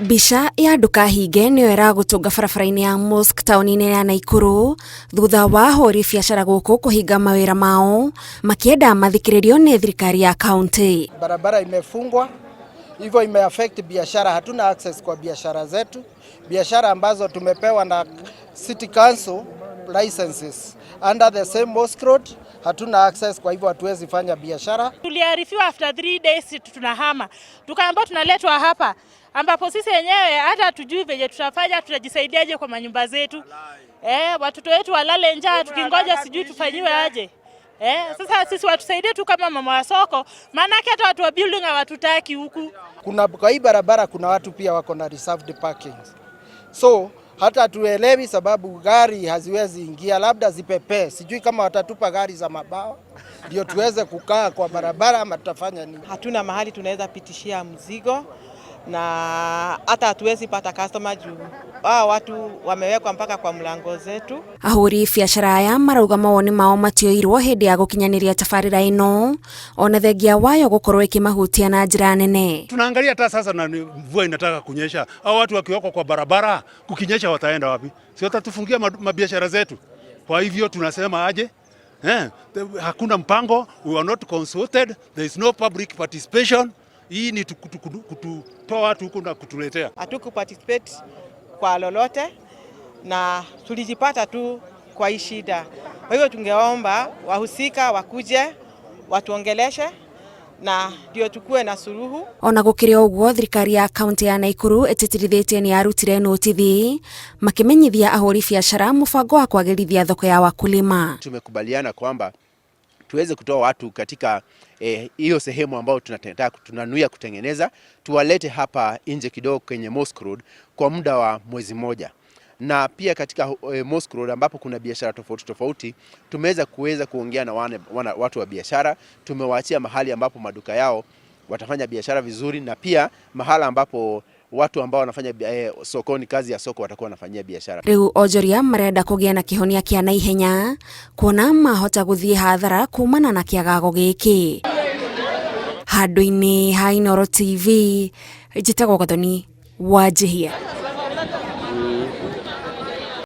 Mbica ya Ndũkahinge nĩyo ĩragũtũnga barabara-inĩ ya Mosque taũni-inĩ ya Naikuru thutha wa ahũri biacara gũkũ kũhinga mawĩra mao makĩenda mathikĩrĩrio nĩ thirikari ya kaunti. Barabara imefungwa hivyo imeaffect biashara, hatuna access kwa biashara zetu, biashara ambazo tumepewa na City Council licenses under the same Mosque Road hatuna access, kwa hivyo hatuwezi fanya biashara. Tuliarifiwa after 3 days tunahama, tukaambiwa tunaletwa hapa ambapo sisi wenyewe hata hatujui venye tutafanya, tutajisaidiaje kwa manyumba zetu watoto wetu walale njaa tukingoja sijui tufanyiwe aje. Sasa sisi watusaidie tu kama mama wa soko, maanake hata watu wa building hawatutaki huku. Kuna kwa hii barabara kuna watu pia wako na reserved parkings, so hata hatuelewi sababu gari haziwezi ingia, labda zipepee. Sijui kama watatupa gari za mabawa ndio tuweze kukaa kwa barabara ama tutafanya nini? Hatuna mahali tunaweza pitishia mzigo na hata hatuwezi pata customer juu hao watu wamewekwa mpaka kwa mlango zetu. Ahũri biacara aya marauga mawoni mao matioirwo hĩndĩ ya gũkinyanĩria tabarĩra ĩno ona thengia wayo gũkorwo ĩkĩmahutia na njĩra nene. Tunaangalia hata sasa na mvua inataka kunyesha, au watu wakiwekwa kwa barabara, kukinyesha wataenda wapi? Si watatufungia mabiashara zetu? Kwa hivyo tunasema aje? Hakuna mpango, we are not consulted, there is no public participation. Hii ni kututoa watu huku na kutuletea. Hatuku participate kwa lolote na tulijipata tu kwa hii shida. Kwa hivyo tungeomba wahusika wakuje watuongeleshe na ndio tukue na suluhu. Ona gũkĩrĩ o ũguo, thirikari ya kaunti ya Naikuru ĩtĩtĩrithĩtie nĩ yarutire notithi makĩmenyithia ahũri biacara mũbango wa kwagĩrithia thoko ya wakulima. Tumekubaliana kwamba tuweze kutoa watu katika hiyo sehemu ambayo tunanuia kutengeneza, tuwalete hapa nje kidogo kwenye Mosque Road kwa muda wa mwezi mmoja, na pia katika Mosque Road ambapo kuna biashara tofauti tofauti, tumeweza kuweza kuongea na watu wa biashara, tumewaachia mahali ambapo maduka yao watafanya biashara vizuri, na pia mahala ambapo watu ambao wanafanya sokoni, kazi ya soko watakuwa wanafanyia biashara. Rĩu onjoria marenda kũgĩa na kĩhonia kĩa naihenya kuona mahota gũthiĩ hathara kumana na kĩagago gĩkĩ. Handũ-inĩ ha Inooro TV, njĩtagwo Gathoni Wanjihia.